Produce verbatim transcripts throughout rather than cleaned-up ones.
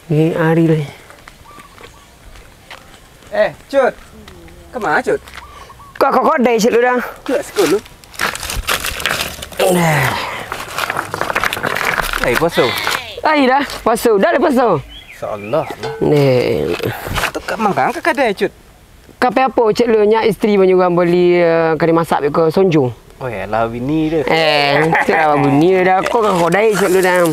Ni ari lai. Eh, Cut. Kama, Cut? Ka, ka kadai, Cut, lu dah. Cut, sikul lu. Nah. Ai, puaso? Ai dah, puaso. Dah lah puaso. Insyaallah lah. Neh. Tu ka manggang ka kadai, Cut? Ka pai apo, cek lu, nyo isteri manyuruah bali, eh, kari masak ko sonjo. Oh, yalah, bini tu. Eh, cek lah bini dah. Ko ka kadai, cek lu dah.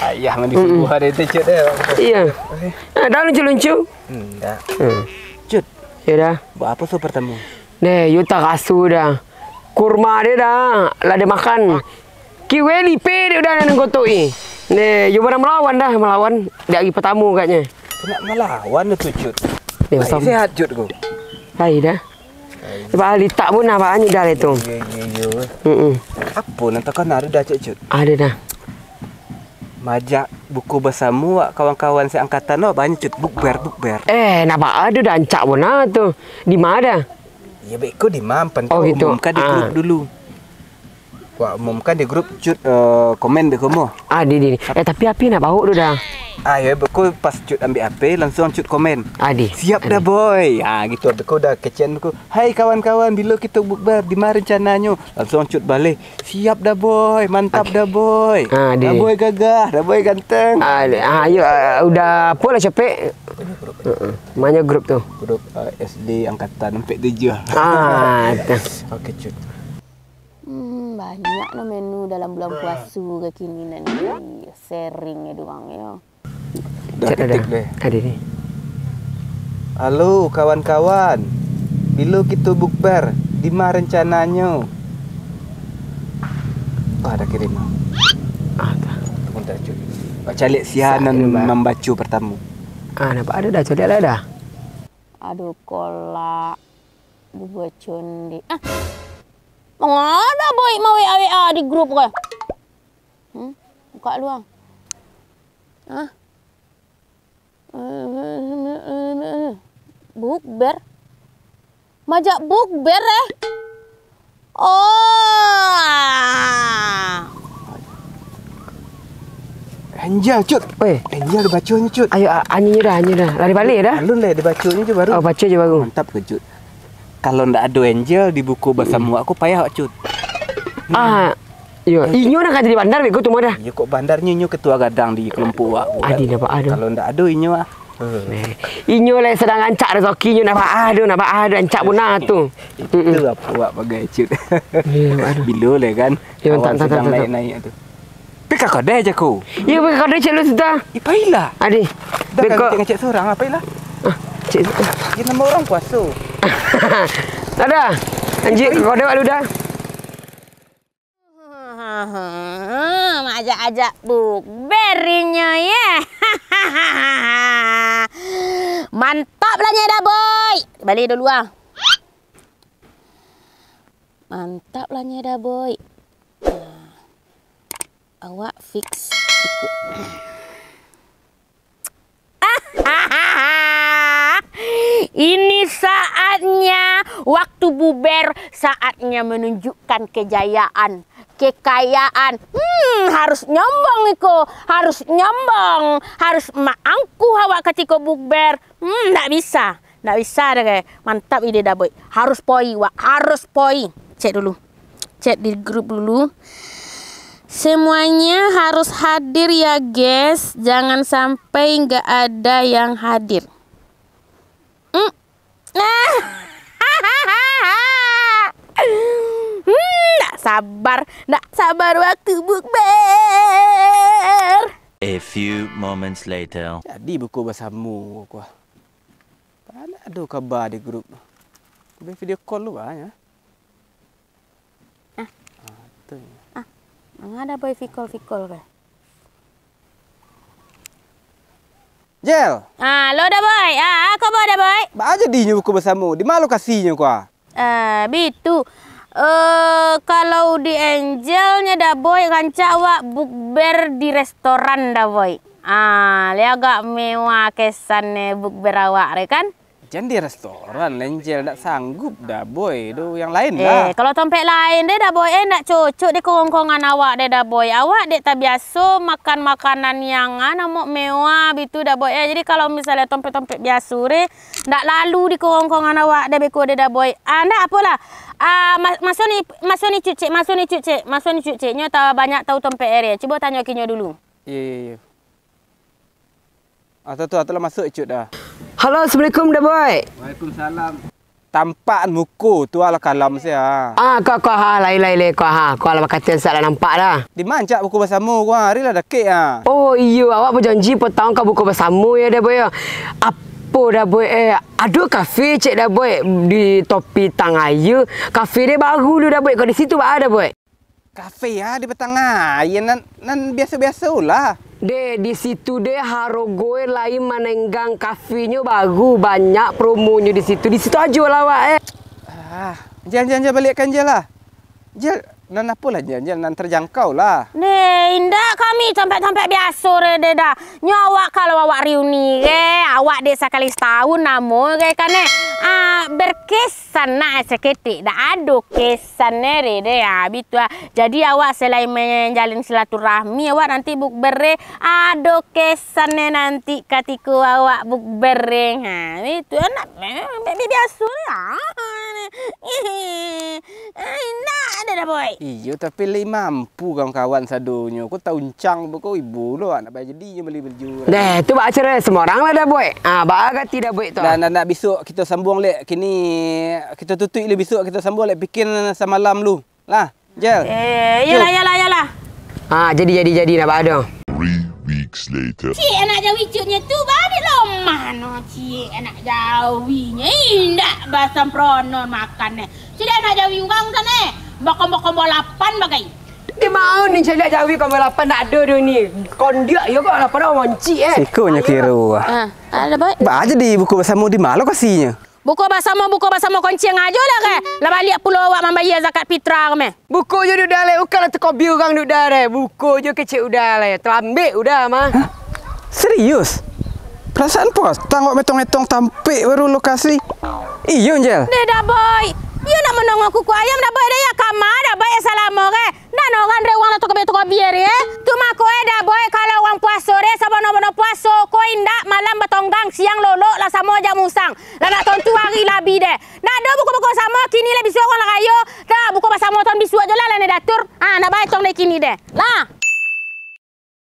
Ayah mandi subuh hari tu, Cut, eh. Iya. Eh. Ah, dah luncu-luncu. Indak. Hmm. Cut. Yo dah. Buat apo so pertemu? Deh, yo taraso dah. Kurma dia dah, lah dia makan. Kiweli pe dia udah nan kotok i. Neh, yo barang malawan dah, malawan dari pertamo agaknyo. Nak malawan tu, Cut. Dia Ai, usah. Sehat, Cut, ko. Hai dah. Sebab ahli tak pun nampak ni dah tu. Iyo, iyo, iyo. Mm-mm. Apo nan takana ado dah, Cut, Cut? Ado dah. Majak buko basamo wak kawan-kawan seangkatan wak banyak, Cut. Bukber, bukber. Eh, nampak ado dah ancak pun nah tu. Di ma dah? Ya, baik ko di ma, pan Oh, ko gitu. Umumkan di Ah. grup dulu. Wak umumkan di grup, Cut, eh, komen beko mo. Ah, di, di. Eh, tapi api nak bawa tu dah. Ah, ya, beko pas Cut ambil H P, langsung Cut komen. Ah, di. "Siap dah, Boy." Ah, gitu. Beko dah kecen beko. "Hai kawan-kawan, bilo kito bukber, di ma rencananyo?" Langsung Cut baleh. "Siap dah, Boy. Mantap dah, Boy. Ah, di. Dah, Boy gagah, dah, Boy ganteng." Ah, di. Ah, ayo, ah, udah apo lah capek. Heeh. Mano grup tu? Grup, eh, S D angkatan ampek tujuah. Ah, tu. Oke, Cut. Hmm, banyak no menu dalam bulan puaso ka kini nan ni. Sharing ya durang yo. Dah Cek ketik dah. Deh. Ado ni. "Halo, kawan-kawan. Bilo kito bukber? Di ma rencananyo?" Ah, dah kirim. Ah, dah. Tunggu tak, Cut. Caliak sia nan, nan baco pertamo. Ah, nampak ado dah, caliak lah dah. Ado kolak, bubur cundil. Ah. Manga dah Boy ma-W A-W A di grup ko? Hmm? Buka lu, ah. Ah. Bukber? Majak bukber, eh? Oh. Angel, Cut. Oi. Angel dibacanya, Cut. Ayo, a-, anyo dah, anyo dah. Lari balik dah. Alun lah dibacanya je baru. Oh, baca je baru. Mantap ke, Cut? Kalau ndak ado Angel di buku basamo wak ko, payah wak, Cut. Ah, iyo, inyo nak ka jadi bandar beko tu mah dah. Iyo, kok bandarnyo inyo ketua gadang di kelompok wak ko. Adi nampak ado. Kalau ndak ado inyo ah. Neh. Inyo lai sadang rancak razokinyo, nampak ado, nampak ado, rancak bana tu. Itu apa wak bagai, Cut. Iyo, nampak ado. Bilo lai kan. Yo, awan tak, tak, sedang tak, tak, naik-naik tu. Pai ka kadai, Jako. Iyo, pai ka kadai, cek lu sudah. Eh, pailah. Adi. Dah. Beko. Kan ngecek sorang, ah, pailah. Ah, cek. Dia nama orang puaso. Dah, dah. Lanjut ka kadai wak lu dah. Majak-ajak bukber inyo, ye. Mantap lah nyo dah, Boy. Bali dulu, ah. Mantap lah nyo dah, Boy. Nah, awak fix ikut. Ini saatnya, waktu buber, saatnya menunjukkan kejayaan, kekayaan. Hmm, harus nyombong iko, harus nyombong, harus maangkuh awak katiko buber. Hmm, ndak bisa. Ndak bisa dah, guys. Mantap ide dah, Boy. Harus poi, wak. Harus poi. Cek dulu. Cek di grup dulu. Semuanya harus hadir ya, guys. Jangan sampai nggak ada yang hadir. Hmm. Hmm, ndak sabar. Ndak sabar waktu bukber. A few moments later. Jadi buko basamo, kuah. Padahal ado kaba di grup. Kube video call lu banyak. Ah. Ah, tu. Ah, manga dah Boy fikol-fikol ke? Jel! Ah, lo dah, Boy. Ah, kaba dah, Boy? Baa jadinyo buko basamo? Di ma lokasinyo, kuah? Ah, bitu. Eh, kalau di Angel nyo dah, Boy, rancak awak bukber di restoran dah, Boy. Ah, lai agak mewah kesan bukber awak tu kan? Jan di restoran, Njel, ndak sanggup Da Boy tu, yang lain lah. Eh, kalau tompek lain deh Da Boy, eh, ndak cocok di kongkongan awak deh Da Boy. Awak dek tabiaso makan makanan yang, ah, namok mewah bitu Da Boy, eh. Jadi kalau misalnya tompek-tompek biaso deh, ndak lalu di kongkongan awak deh beko deh Da Boy. Ah, ndak apolah. Ah, ma-, maso ni, maso ni Cut Cek, maso ni Cut Cek, maso ni Cut Cek. Nyo ta-, banyak tahu tompek area. Cubo tanyo kinyo dulu. Iyo, iyo, iyo. Ah, tu, tu, tu lah masuk Cut dah. Halo, assalamualaikum Da Boy. Waalaikumsalam. Tampak muko tu alah kalam sia. Ah, ko, ko, ha, lai, lai, lai, ko, ha, ko alah bakatian sak lah nampak dah. Di mancak buko basamo ko, ha, ari lah dakek, ha. Oh, iyo, awak bajanji patang ka buko basamo yo Da Boy yo. Apo Da Boy, eh, ado kafe cek Da Boy di topi tang aia. Kafe deh baru lu Da Boy, ko di situ baa Da Boy? Kafe, ah, di batang aia nan, nan biaso-biaso lah. Deh, di situ deh harogo e lai manenggang, kafenyo baru, banyak promonyo di situ. Di situ ajo lah awak, eh. Ah, Jel, Jel, Jel, baliakkan Jel lah. Jel, nan apolah Jel, Jel, nan terjangkau lah. Deh, indak kami tampek-tampek biaso re deh dah. Nyo awak kalau awak reuni re, awak dek sakali satahun namo re kan, eh. Ah, berkes- Sanak saketek, dak ado kesan nere deh, ha, bitu ah. Jadi awak selain manjalin silaturahmi, awak nanti bukber e, ado kesan e nanti katiko awak bukber e. Ha, bitu, anak, bi-, bi-, biaso lah. Indak ado Da Boy. Iyo, tapi lai mampu kawan-kawan sadonyo. Ko tauncang beko ibo lo, nak bajadi nyo bali baju. Deh, tu baa caro, semua urang lah Da Boy. Ah, baa gati Da Boy tu. Dah, dah, dah, bisuak kito sambuang lek. Kini kito tutuik lu, bisuak kito sambuang lek. Pikin samalam lu. Lah, Jel. Eh, iyolah, iyolah, iyolah. Ah, jadi, jadi, jadi, nak baa tu. Three weeks later. Ciek anak jawi cieknyo tu, baa dek lomah no ciek anak jawinyo. Indak basamprono makan e. Sudah anak jawi urang tu e. Bakombo-kombo lapan bagai. Di ma ni caliak jawi kombo lapan, ndak ado doh ni. Kondiak yo kok lapan, moncik, eh. Siko nyo kiro. Ah, ado, Boy. Baa jadi buko basamo di ma lokasinyo? Buko basamo, buko basamo konciang ajo lah, ke? Lah baliak pulo awak mambayia zakat fitrah ko meh. Buko jo Uda lai, ukalah takobi urang Uda lai. Buko jo kecek Uda lai. Talambek Uda mah. Hah? Serius? Perasaan patang awak metong-etong tampek baru lokasi. Iyo, Njel. Deh Da Boy. Iyo nak mandongo kuku ayam Da Boy deh, yo kama Da Boy, eh, salamo, ke? Nan urang dek urang lah takobi-takobi ari, eh. Tu mako, eh, Da Boy, kalau urang puaso deh, sabana-bana puaso, ko indak malam batonggang, siang lolok lah samo jo musang. Lah nak tontu ari labi deh. Ndak ado buko-buko basamo, kini lah bisuak urang lah rayo. Dah, buko basamo taun bisuak jo lah, lah ndak diatur. Ha, nak baetong deh kini deh. Lah.